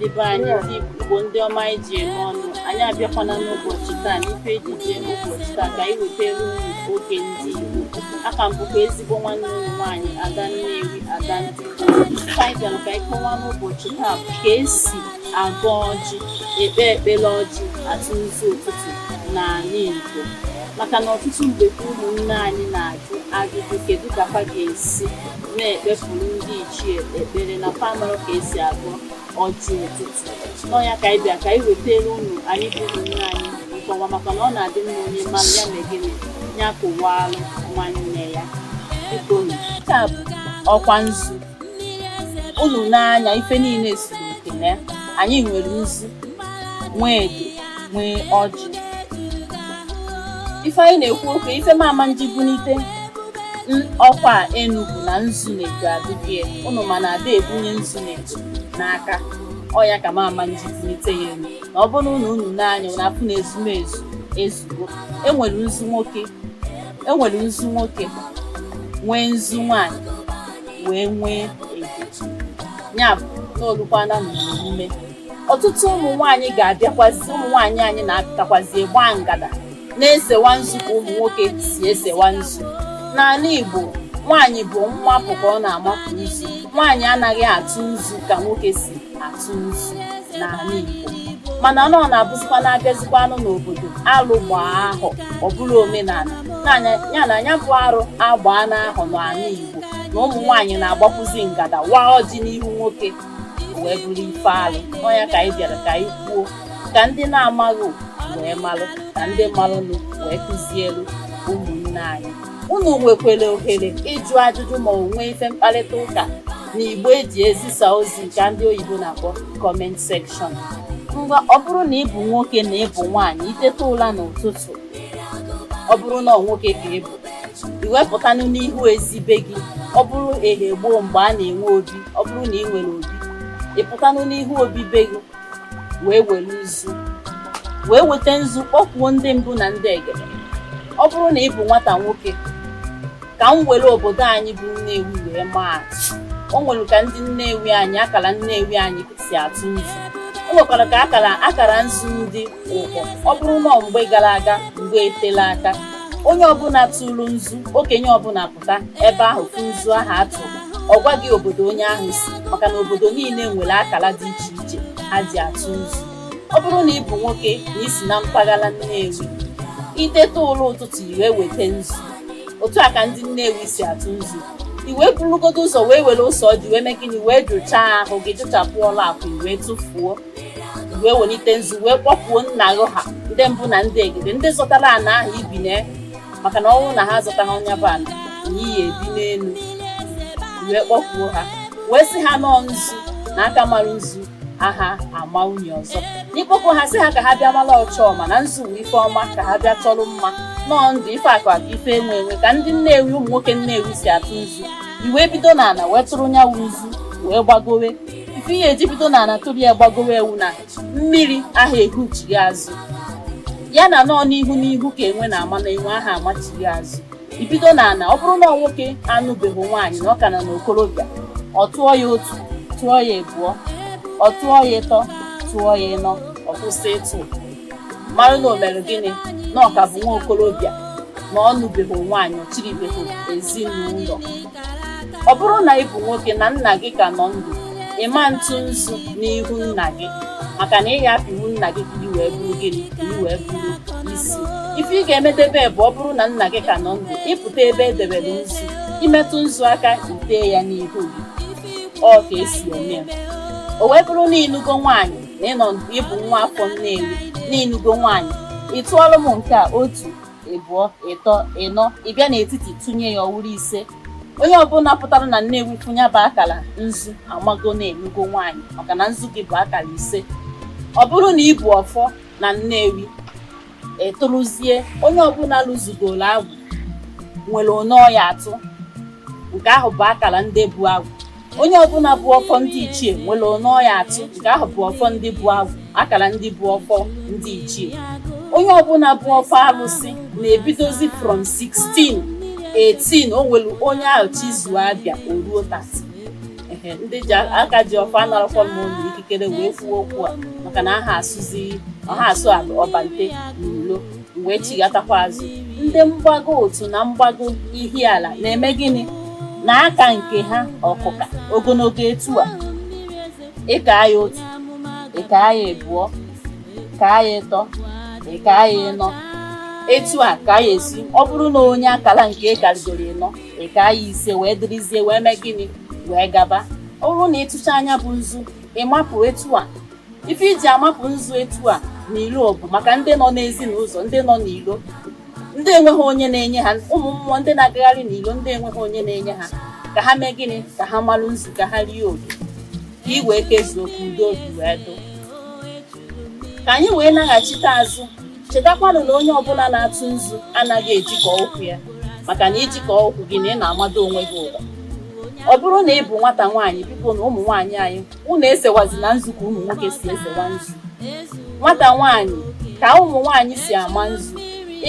Ndị be anyị, ndị Igbo, ndị ọma anyị ji eme ọnụ, anyị abịakwana n'ụbọchị taa n'ife ejije ụbọchị taa ka anyị wetara unu Oge Ndị Igbo. Aka m bụkwa ezigbo nwanne unu nwaanyị, Ada Nnewi, Ada Ndị Igbo. Ife anyị bịara ka anyị kọwaa n'ụbọchị taa bụ ka esi agọ ọjị, ekpe ekpere ọjị, atụ nzu ụtụtụ n'ala Igbo, maka na ọtụtụ mgbe ka ụmụnne anyị na-ajụ ajụjụ, kedu ka fa ga-esi na-ekpepụrụ ndị ichie ekpere na fa mara ka esi agọ ọjị ụtụtụ. Nọ ya ka anyị bịa ka anyị wetara unu, anyị bụ ụmụnne anyị, nkọwa, maka na ọ na-adị mma onye mara ya mee gịnị, ya kụwalụ nwanne ya. Biko, nke a bụ ọkwa nzu unu n'anya. Ife niile zuru oke na ya. Anyị nwere nzu, nwee edo, nwee ọjị. Ife anyị na-ekwu okwu, ife mama nji bunite ọkwa a enu bụ na nzu na edo adịghị unu, mana ada ebunye nzu na edo n'aka. Ọ ya ka mama nji bunite ya enu, na ọ bụrụ na unu n'anya na afụ na ezumezu ezugo. Enwere nzu nwoke, enwere nzu nwoke, nwee nzu nwanyị, wee nwee edo. Ya bụ na olukwana n'omume, ọtụtụ ụmụ nwaanyị ga-abịakwazi, ụmụ nwaanyị anyị na-apụtakwazi gbaa ngada na-esewa nzu ka ụmụ nwoke si esewa nzu. N'ala Igbo, nwaanyị bụ mmapụ ka ọ na-amapụ nzu. Nwaanyị anaghị atụ nzu ka nwoke si atụ nzu n'ala Igbo, mana ọ na-abụzikwa na-abịazikwanụ n'obodo alụ gbaa ahọ, ọ bụrụ omenala ya na ya bụ arụ agbaa n'ahọ n'ala Igbo, na ụmụ nwaanyị na-agbakwuzi ngada waa ọjị n'ihu nwoke, wee bụrụ ife alụ. Ọ ya ka anyị bịara ka anyị kwuo, ka ndị na-amaghị wee malụ, ka ndị malụnụ wee kụzielu ụmụnne anyị. Unu nwekwara ohere ịjụ ajụjụ ma ọ nwee ife mkparịta ụka na igbo eji ezisa ozi nke ndị oyibo na-akpọ comment section. Ngwa, ọ bụrụ na ị bụ nwoke na ị bụ nwaanyị, iteta ụla n'ụtụtụ, ọ bụrụ na ọ nwoke ka ị bụ, iwepụtanụ n'ihu ezibe gị. Ọ bụrụ ehe gboo mgbe a na-enwe obi, ọ bụrụ na ị nwere obi, ị pụtanụ n'ihu obi be gị, wee were nzu, wee weta nzu, kpọkwuo ndị mbụ na ndị egede. Ọ bụrụ na ị bụ nwata nwoke, ka m were obodo anyị bụ Nnewi wee maa atụ. O nwere ka ndị Nnewi anyị, akara Nnewi anyị si atụ nzu. O nwekwara ka akara nzu ndị Ụkpọ. Ọ bụrụ na mgbe gara aga, mgbe etela aka, onye ọbụla tụrụ nzu, okenye ọbụla pụta ebe ahụ fụ nzu ahụ atụrụ, ọ gwa gị obodo onye ahụ si, maka na obodo niile nwere akara dị iche iche ha ji atụ nzu. Ọ bụrụ na ị bụ nwoke na isi na mpaghara Nnewi, iteta ụlọ ụtụtụ, i wee weta nzu otu a ka ndị Nnewi si atụ nzu. I wee burugodo ụzọ wee were ose ọjị wee mee gịnị? Wee jụchaa ahụ gị, jụchapụ ọla akwa, i wee tụfuo, i wee welite nzu, wee kpọkwuo nna gị ha, ndị mbụ na ndị egede, ndị zọtara ana ahụ ibi na, maka na ọnwụ na ha zọtaghị ọnya bụ ana na iyi ebi n'elu. I wee kpọkwuo ha, wee sị ha nọọ nzu na aka mara nzu aha ama nwunye ọzọ. N'ikpokwu ha, sị ha ka ha bịa mara ọchọọ, mana nzu bụ ife ọma, ka ha bịa chọrọ mma nọọ ndụ, ife akụ akụ, ife enwe enwe, ka ndị Nnewi, ụmụ nwoke Nnewi si atụ nzu. I wee bido n'ala wee tụrụ nyanwụ nzu wee gbagowe. Ife ihe eji bido n'ala tụrụ ya gbagowe ewu na mmiri aha ehuchighi azụ ya na nọọ n'ihu n'ihu ka enwe na-ama na enwe aha amachighi azụ. Ibido n'ala. Ọ bụrụ na ọ nwoke anụbeghị nwaanyị, na ọ ka nọ n'okorobịa, ọ tụọ ya otu, tụọ ya ịbụọ, ọ tụọ ya ịtọ, tụọ ya ịnọ, ọ kwụsị ịtụ, mara na o mere gịnị? Na ọ ka bụ nwa okorobịa, na ọ nụbeghị nwaanyị, ọ chiribeghị ezinụlọ. Ọ bụrụ na ị bụ nwoke na nna gị ka nọ ndụ, ịma ntụ nzu n'ihu nna gị, maka na ị ga-apịwu nna gị ka ị wee bụrụ gịnị? Ka ị wee bụrụ isi. Ife ị ga-emedebe bụ, ọ bụrụ na nna gị ka nọ ndụ, ịpụta ebe edebere nzu, imetụ nzu aka, itee ya n'ihu gị. Ọ ka esi eme ya. O wee bụrụ na ịnụgo nwaanyị, na ịnọ ịbụ nwa afọ Nnewi, na ịnụgo nwaanyị, ị tụọrọ m nke a, otu, ịbụọ, ịtọ, ịnọ, ị bịa n'etiti tụnye ya, ọwụrụ ise. Onye ọbụla pụtara na Nnewi fụnya bụ akara nzu, amago na enugo nwaanyị, maka na nzu gị bụ akara ise. Ọ bụrụ na ị bụ ọfọ na Nnewi, etụrụzie onye ọbụla lụzugoro agwụ nwere one ọya atụ, nke ahụ bụ akara ndị bụ agwụ. Onye ọbụla bụ ọfọ ndị ichie nwere one ọya atụ, nke ahụ bụ ọfọ ndị bụ agwụ, akara ndị bụ ọfọ ndị ichie. Onye ọbụla bụ ọfọ alụsị na-ebidozi from 16, 18. O nwere onye ahụ chizuo abịa o ruo 30. Ehe, ndị ji aka ji ọfọ, anarakwa m unu ikikere wee kwuo okwu a, maka na aha asụzi ọha asụ ọbante n'ulo wee chighatakwa azụ. Ndị mgbago otu na mgbago Ihiala na-eme gịnị na aka nke ha? Ọkụka ogologo etu a, ịka ya otu, ịka ya ịbụọ, kaa ya ịtọ, ịka ya ịnọ, etu a ka ya esi. Ọ bụrụ na onye akara nke ịkarịgoro ịnọ, ịka ya ise, wee dịrịzie, wee mee gịnị, wee gaba. Ọ bụrụ na ịtụcha anya bụ nzu, ịmapụ etu a. Ife iji amapụ nzu etu a n'ilo bụ maka ndị nọ n'ezinụzọ, ndị nọ n'ilo, ndị enweghị onye na-enye ha, ụmụ mmụọ ndị na-agagharị n'ilo, ndị enweghị onye na-enye ha, ka ha mee gịnị? Ka ha malụ nzu, ka ha rie oke, ka ị wee kezuo, ka udo obi wee dụ. Ka anyị wee laghachite azụ, chetakwanụ na onye ọbụla na-atụ nzu anaghị ejikọ ụkwụ ya, maka na ijikọ ụkwụ gị na ị na-amado onwe gị ụda. Ọ bụrụ na ị bụ nwata nwaanyị, biko, na ụmụ nwaanyị anyị, unu esewazi na nzu ka ụmụ nwoke si esewa nzu. Nwata nwaanyị, ka ụmụ nwaanyị si ama nzu,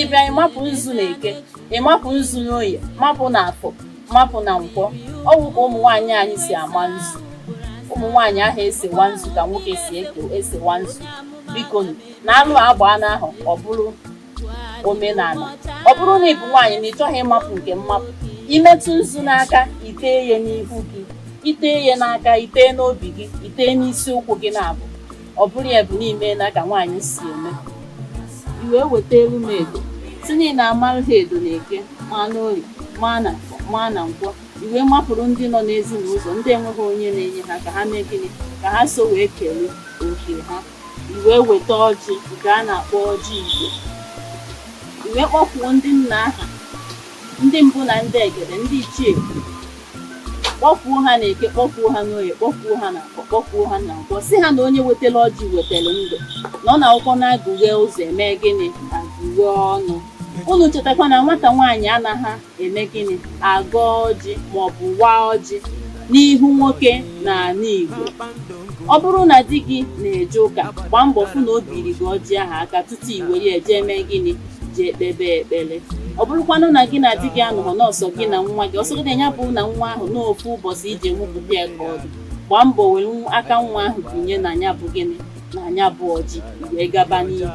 ịbịa ịmapụ nzu na Eke, ịmapụ nzu n'Oye, mapụ na Afọ, mapụ na Nkwọ, ọwụ ka ụmụ nwaanyị anyị si ama nzu. Ụmụ nwaanyị ahụ esewa nzu ka nwoke si eke esewa nzu. Biko, na alụ agba n'ahụ, ọ bụrụ omenala. Ọ bụrụ na ị bụ nwaanyị na ị chọghị ịmapụ nke mmapụ, imetụ nzu n'aka, itee ya n'ihu gị, itee ya n'aka, itee n'obi gị, itee n'isi ụkwụ gị na-abụ. Ọ bụrụ ya bụ n'ime na ka nwaanyị si eme, i wee weta elu m edo, si na ị na-amarụ ha edo na Eke, ma n'Orie, ma na Afọ, ma na Nkwọ, i wee mapụrụ ndị nọ n'ezinụzọ, ndị enweghị onye na-enye ha, ka ha mee gịnị? Ka ha so wee kelee oke ha. I wee weta ọjị nke a na-akpọ ọjị Igbo, i wee kpọkwuo ndị nna aha, ndị mbụ na ndị egede, ndị ichie, kpọkwuo ha na Eke, kpọkwuo ha n'Oye, kpọkwuo ha na Afọ, kpọkwuo ha na Nkwọ, si ha na onye wetara ọjị wetara ndụ, na ọ na-akwụkwọ na-agụghe ụzọ eme gịnị? Agụghe ọnụ. Unu chetakwa na nwata nwaanyị anaghị eme gịnị? Agọ ọjị maọbụ waa ọjị n'ihu nwoke n'ala Igbo. Ọ bụrụ na di gị na-eje ụka, gbaa mbọ fụ na o biri gị ọjị ahụ aka tutu i were ya jee mee gịnị? Jee kpebe ekpere. Ọ bụrụkwanụ na gị na di gị anọghọ, n'ọsọ gị na nwa gị, ọsọgide ya bụ na nwa ahụ n'ofu ụbọchị ije nwupụta ya ka ọ dị, gbaa mbọ were aka nwa ahụ binye na ya bụ gịnị? Na ya bụ ọjị, wee gaba n'ihu.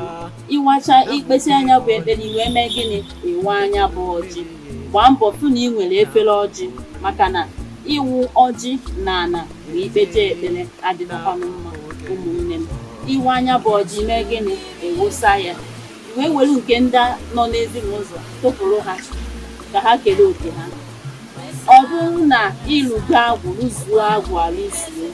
Ịwacha ikpesi anya bụ ekpere, i wee mee gịnị? Ịwa anya bụ ọjị. Gbaa mbọ fụ na ị nwere efere ọjị, maka na ịwụ ọjị na ana ma ikpeje ekpere adịghịkwanụ mma. Ụmụnne m, iwe anya bụ ọjị, mee gịnị? Ewusa ya, wee were nke ndị nọ n'ezinụzọ tụpụrụ ha ka ha kere oke ha. Ọ bụrụ na ịlụgo agwụ, rụzuo agwụ alụzuo,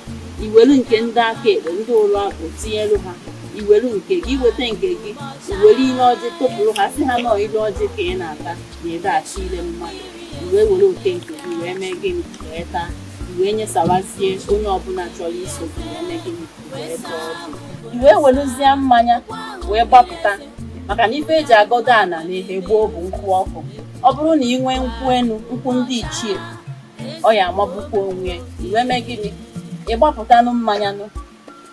iwere nke ndị aka ekpe, ndị ụlọ agwụ, tinyere ha, iwere nke gị, iweta nke gị, iwere ile ọjị tụpụrụ ha, sị ha nọọ ile ọjị ka ị na-ata na ịdaghachi ile mmadụ. Iwee were oke nke gị wee mee gịnị? Wee taa. Iwee nyesawazie onye ọbụla chọrọ iso gị, wee mee gịnị? Wee taa ọjị. Iwee werezie mmanya wee gbapụta, maka na ife eji agọdo ana na ehe gboo bụ nkwụ ọkụ. Ọ bụrụ na ị nwee nkwụ enu, nkwụ ndị ichie, ọ ya amagbukwa onwe ya. Iwee mee gịnị? Ịgbapụtanụ mmanya nụ,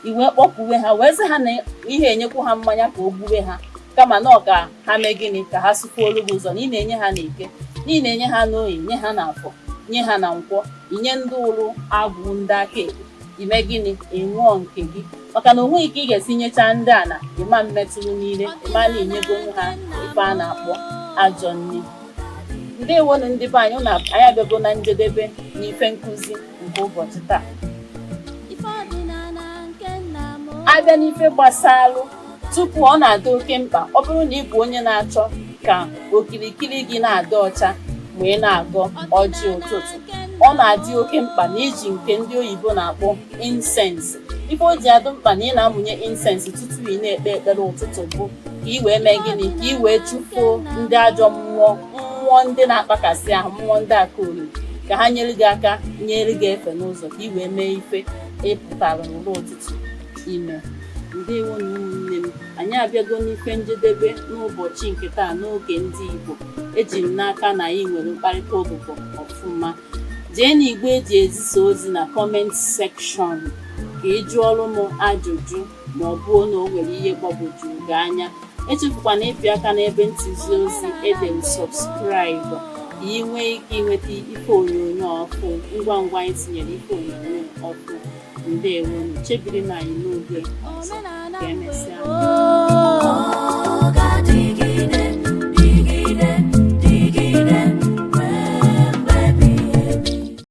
iwee kpọkwuwe ha, wee sị ha na ihe enyekwu ha mmanya ka o gbuwe ha, kama na ọ ka ha mee gịnị? Ka ha sụkwuolu gị ụzọ, na ị na-enye ha n'Eke, na ị na-enye ha n'Oyi, nye ha n'Afọ, nye ha na Nkwọ, inye ndị ụrụ agwụ, ndị aka ekpe. Ime gịnị? Ịṅụọ nke gị, maka na onweghị ka ị ga-esi nyechaa ndị a na ịma mmetụrụ niile, ịma na inyegonu ha ife a na-akpọ ajọ nri. Ndewonu, ndị be anyị. Ụnụ, anyị abịago na njedebe n'ife nkụzi nke ụbọchị taa. Abịa n'ife gbasalụ tupu, ọ na-adị oke mkpa, ọ bụrụ na ị bụ onye na-achọ ka okirikiri gị na-adị ọcha ma ị na-agọ ọjị ụtụtụ, ọ na-adị oke mkpa na iji nke ndị oyibo na-akpọ incense. Ife o ji adị mkpa na ị na-amụnye incense tutu ị na-ekpe ekpere ụtụtụ bụ ka ị wee mee gịnị? Ka ị wee chụfuo ndị ajọ mmụọ, mmụọ ndị na-akpakasị ahụ, mmụọ ndị aka oriri, ka ha nyere gị aka, nyere gị efe n'ụzọ, ka ị wee mee ife ị pụtara n'ụlọ ụtụtụ ime. Ndewo na ụmụnne m, anyị abịago n'ife njedebe n'ụbọchị nke taa n'oge ndị Igbo. Eji m n'aka na anyị nwere mkparịta ụbụbọ ọfụma. Jee n'igwe eji ezisa ozi na comment section ka ị jụọrọ m ajụjụ ma ọ bụ na o nwere ihe gbagwojuru gị anya. Echefukwana ịpị aka n'ebe ntụzi ozi edere subscribe ka Ka ị nwee ike inweta ife onyonyo ọfụ ngwa ngwa anyị tinyere ife onyonyo ọfụ. Ndewonu, chebiri na anyị n'oge ọzọ. Ka emesịa.